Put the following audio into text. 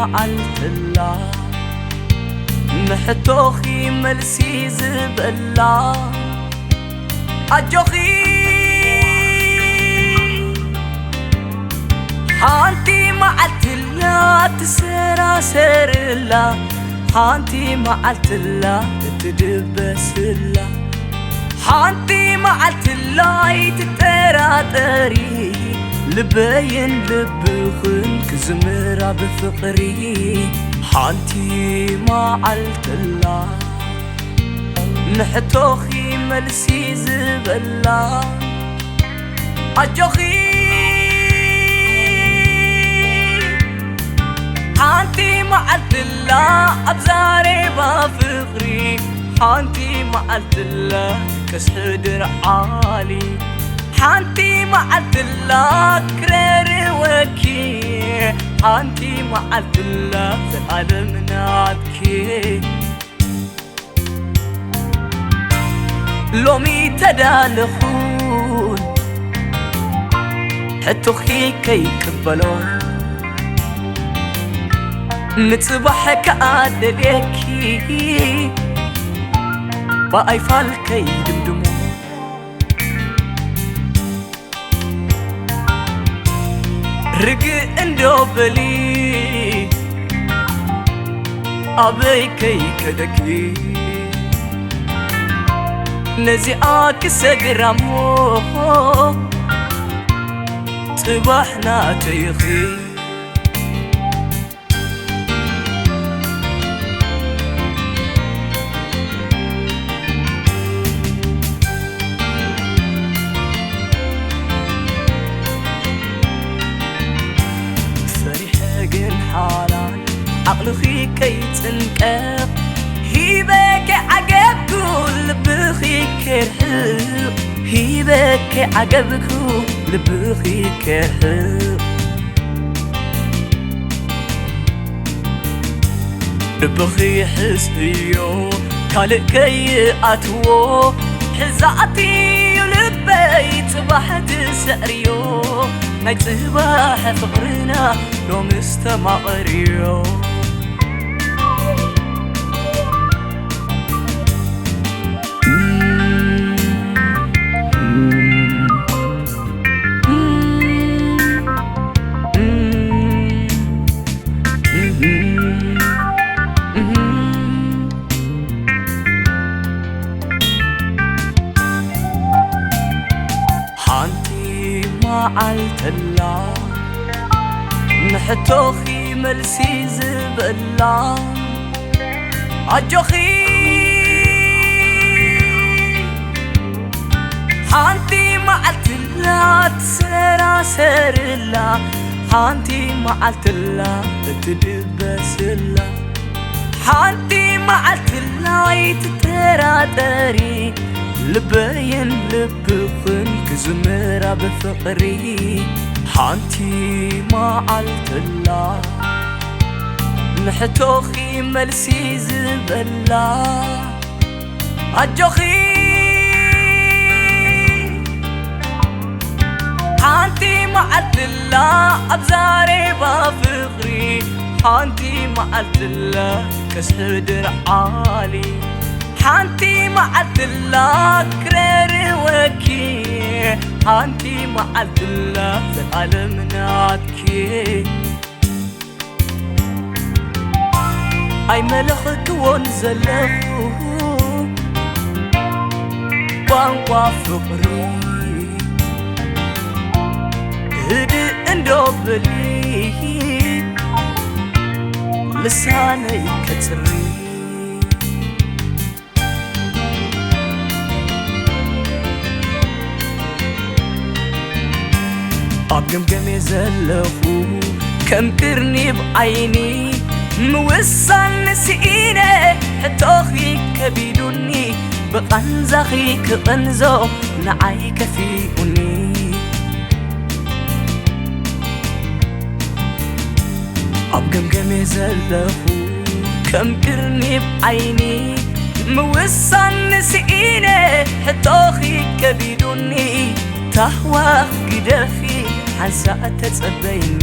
መዓልትላ ንሕቶኺ መልሲ ዝበላ ኣጆኺ። ሓንቲ መዓልትላ ትሰራሰርላ፣ ሓንቲ መዓልትላ እትድበስላ፣ ሓንቲ መዓልትላ ኣይትጠራጠሪ፣ ልበይን ልብኽን ክዝምራ ብፍቕሪ። ሓንቲ መዓልትላ ንሕቶኺ መልሲ ዝበላ ኣጆኺ። ሓንቲ መዓልትላ ኣብ ዛሬባ ፍቕሪ፣ ሓንቲ መዓልትላ ቀስሕድር ዓሊ፣ ሓንቲ መዓልትላ ክረርወኪ፣ ሓንቲ መዓልትላ ዘልኣለም ናትኪ። ሎሚ ተዳለኹን ሕቶኺ ከይቅበሎ፣ ንጽባሕ ከኣ ደልየኪ ብኣይፋል ከይድምድሞ። ርግእ እንዶ በሊ ኣበይ ከይከደኪ፣ ነዚኣ ክሰግራ እሞ ጽባሕ ናተይኺ። ፈሪሐ ግን ሓላል ዓቕልኺ ከይጽንቀቕ፣ ሂበ ከይዓገብኩ ልብኺ ከይርሕቕ፣ ሂበ ከይዓገብኩ ልብኺ ከይርሕቕ። ልብኺ ሕዝዮ ካልእ ከይኣትዎ፣ ሕዛእትዩ ልበይ ጽባሕ ትስዕርዮ። ናይ ጽባሕ ፍቕርና ሎምስ ተማቐርዮ። ሓንቲ መዓልተላ ንሕቶኺ መልሲ ዝበላ ኣጆኺ። ሓንቲ መዓልትላ ትሰራሰርላ፣ ሓንቲ መዓልትላ እትድበስላ፣ ሓንቲ መዓልትላ ኣይትጠራጠሪ፣ ልበይን ልብኽን ክዝምራ ብፍቕሪ። ሓንቲ መዓልትላ ንሕቶኺ መልሲ ዝበላ ኣጆኺ። ሓንቲ መዓልትላ ኣብ ዛሬባ ፍቕሪ፣ ሓንቲ መዓልትላ ቀስሕድር ዓሊ፣ ሓንቲ መዓልትላ ክረርወኪ፣ ሓንቲ መዓልትላ ዘልኣለም ናትኪ። ኣይመለኽክዎን ዘለኹ ቋንቋ ፍቕሪ፣ ህድእ እንዶ በሊ ልሳነይ ከጽሪ። ኣብ ገምገሜ ዘለኹ ከም ቅርኒብ ዓይኒ፣ ምውሳን ስኢነ ሕቶኺ ከቢዱኒ፣ ብቓንዛኺ ክቕንዞ ንዓይ ከፊኡኒ። ኣብ ገምገሜ ዘለኹ ከም ቅርኒብ ዓይኒ፣ ምውሳን ስኢነ ሕቶኺ ከቢዱኒ፣ ታህዋኽ ግደፊ ሓንሳእ ተጸበይኒ።